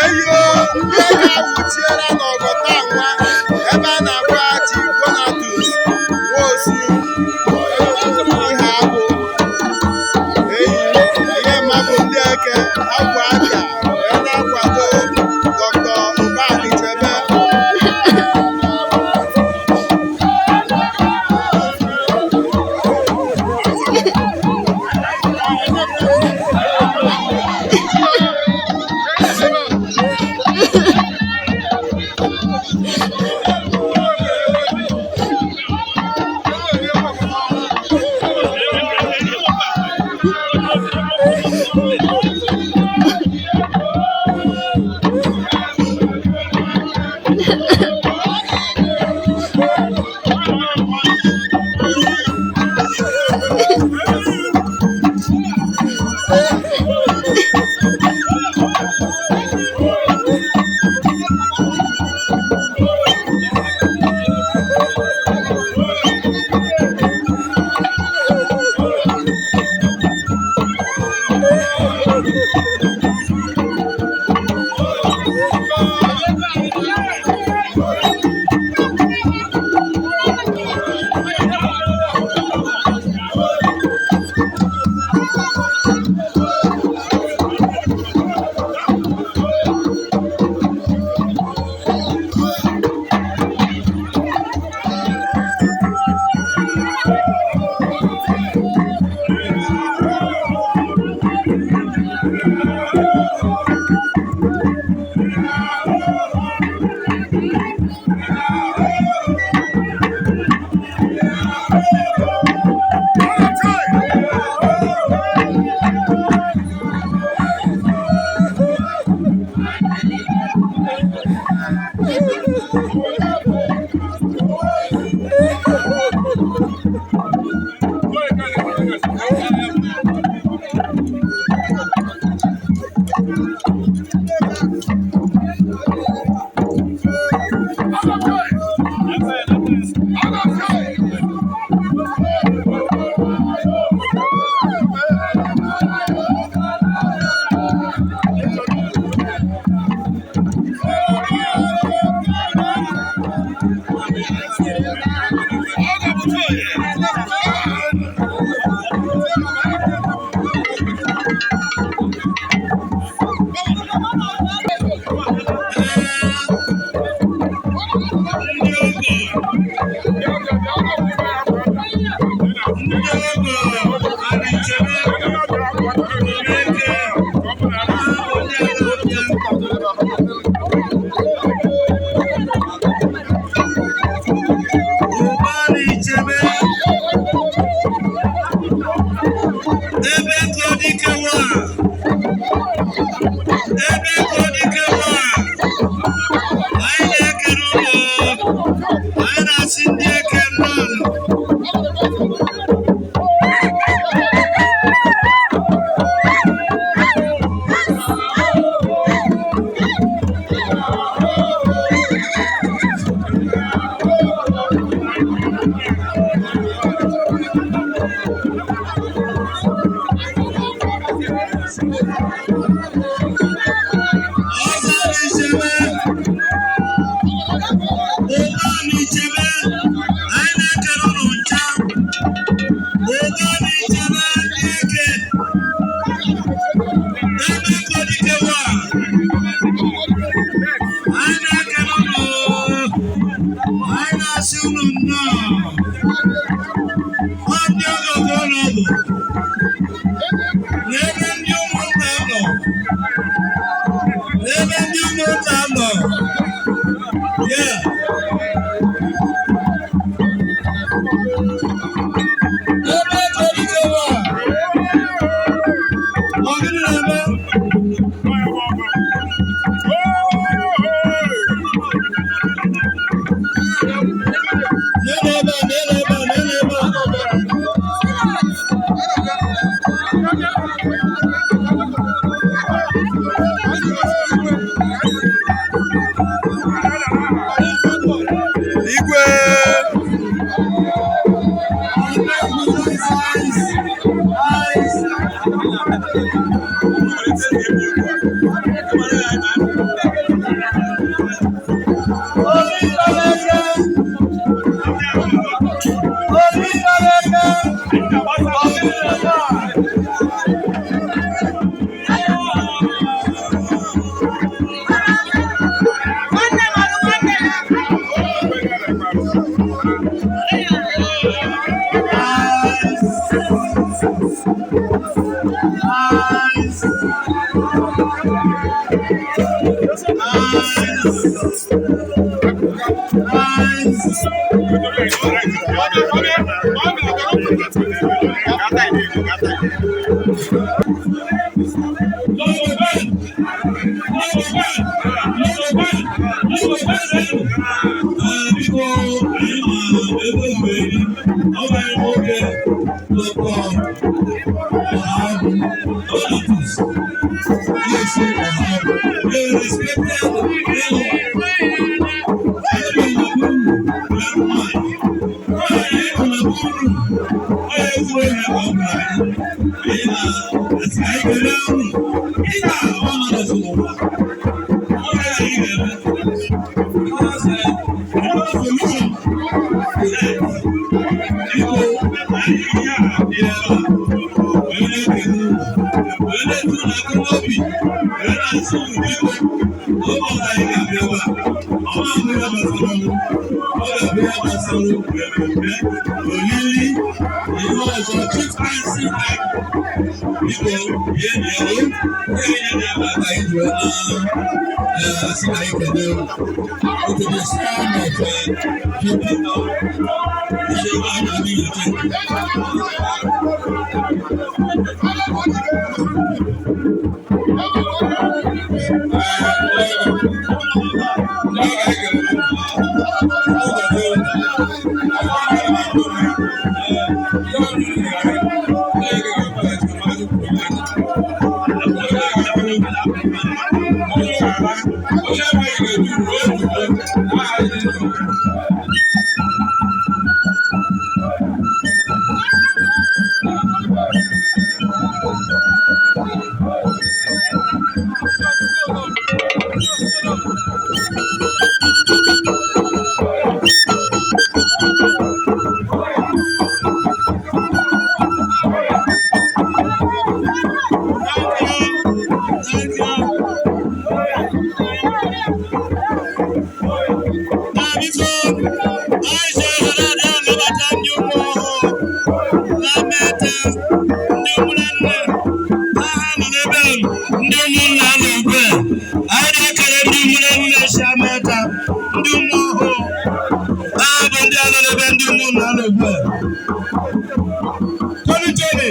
Eyo, ndị agha awụchiela n'Ọgọta nwa ebe a na-akpọ Chief Donatus Nwosu ihe agwụ eyi ihe mmadụ ndị eke agwụ abịa wee na-akwado Dr. Ubani Chebe. N'ebe ndị ụmụnta nọ. Yeah. Igwe. Biko, anyị ma ebe mgbe ọ nwere nwoke Dr. Ọhagwu Donatus Iyesi Ọhagwu, a respected Ndị ụmụnna nọ ugbu a, anyị na-ekele ndị ụmụnne nne si Amata, ndị ụmụ ọhụụ ha bụ ndị a nọ n'ebe ndị ụmụnna nọ ugbu a. Tony Tony.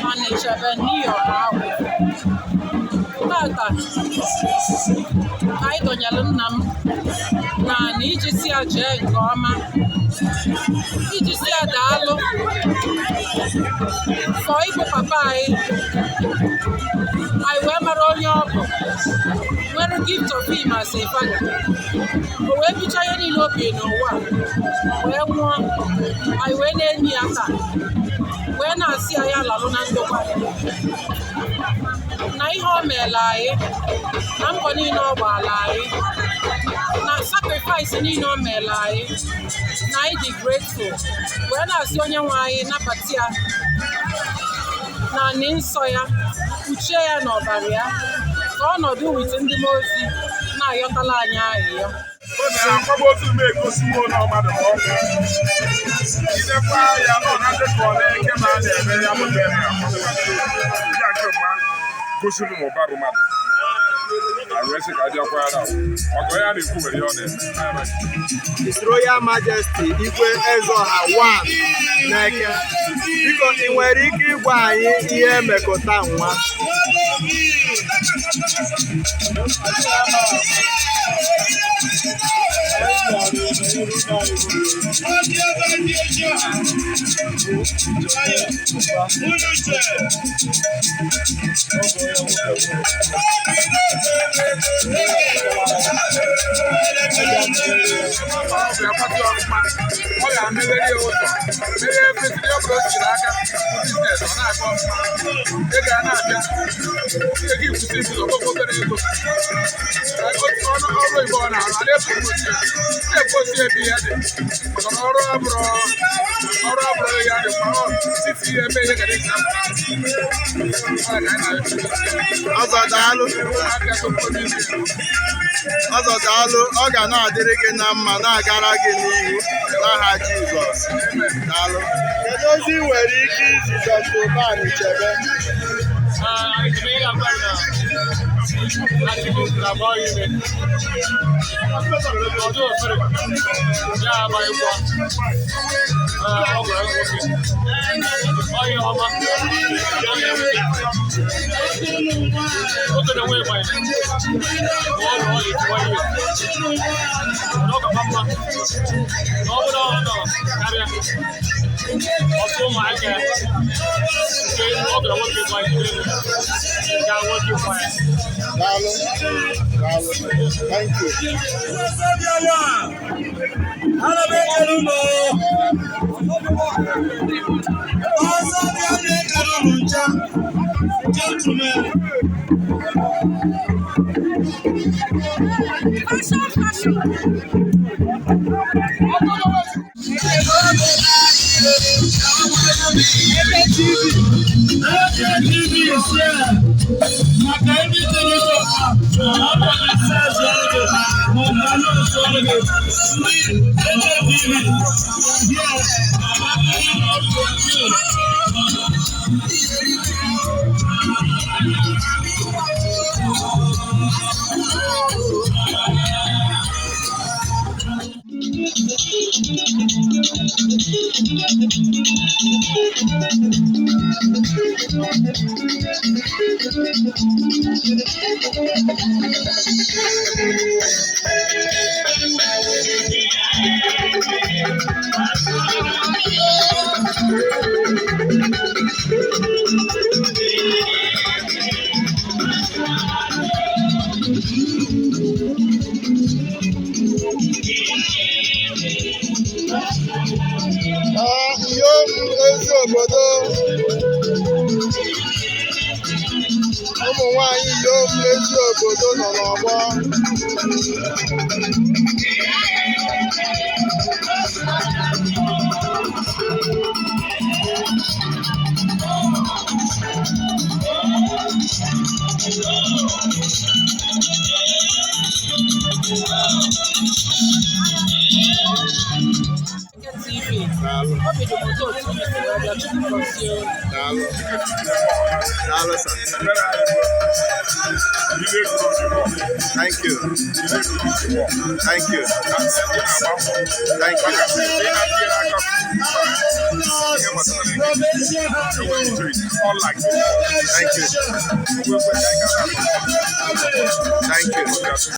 Ọnịcha be New York ahụ tata anyị dọnyere nna m na na iji si ya jee nke ọma, iji si ya daalụ fọ ịbụ papa anyị, anyị wee mara onye ọ bụ nwere gift of him as a father. O wee bichaa ihe niile o bi n'ụwa a, wee nwụọ, anyị wee na-enyi ya taa, wee na-asị ya ya lalụ na ndokwa na Na ihe o meela anyị, na mbọ niile ọ gbaala anyị, na sacrifice niile o meela anyị, na anyị dị grateful, wee na-asị onye nwe anyị nabata ya na anị nsọ ya, kpuchie ya n'ọbara ya, ka ọnọdụ with ndị mmụọ ozi na-ayọtala anyị ahịhịa. Akwamozu m egosiwo na ọmadụ ka ọ bụ ilekwa ya nọ na ndị ka ọ na-eke ma a na-eme ya bụ bere ya nke mma gosiri na ụba bụ mmadụ arụ esi ka adị ọkwa ya na maka onye a na-ekwu nwere ihe ọ na-eme. His Royal Majesty Igwe Ezeọha 1 n'Eke. Biko, ị nwere ike ịgwa anyị ihe emekọta nwa? Ọ ga-akwatu ọfụma, ọ ga-emeghere ya ụzọ, meghe efesiri ọ bụla o jiri aka business, ọ na-aga ọfụma, ego a na-abịa, ego ikwusi ibu ọgbọgbọ obere ego. Ọrụ ọrụ Igbo ọ na-arụ, a na-epromote ya, na-eposi ebe ihe dị, maka na ọrụ abụrụ ọrụ abụrụ ya dị mkpa, ọ siti ihe ebe ihe gara esi apụta. Ọ ka anyị na-ekwu. Ọzọ, daalụ. Aka tụpụ n'isi. Ọzọ, daalụ. Ọ ga na-adịrị gị na mma, na-agara gị n'ihu n'aha Jizọs. Daalụ. Kedu ozi ị nwere ike izi Dr. Ụban Chebe? Ọtụ ụmụaka nke ọ gara nwoke gbanye ga nwoke gbanye. Daalụ. Daalụ. Thank you. Ana m ekele unu. Ọzọ bịa na-ekele unu ncha. Gentlemen. Fashion, fashion. Eke TV is here. Maka ndị toro ọ bụ na sales ọrụ ma ọ bụ anụ ọrụ ndị Eke TV here. Ee, iyo ezi obodo, ụmụ nwanyị iyom ezi obodo nọ n'ọgbọ. Eke TV. Daalụ. Obi dị m ụtọ otu unu si wee bịa. Chukwu gọzie unu. Daalụ. Daalụ, sir. Thank you. Thank you. Thank you. Thank you. Thank you.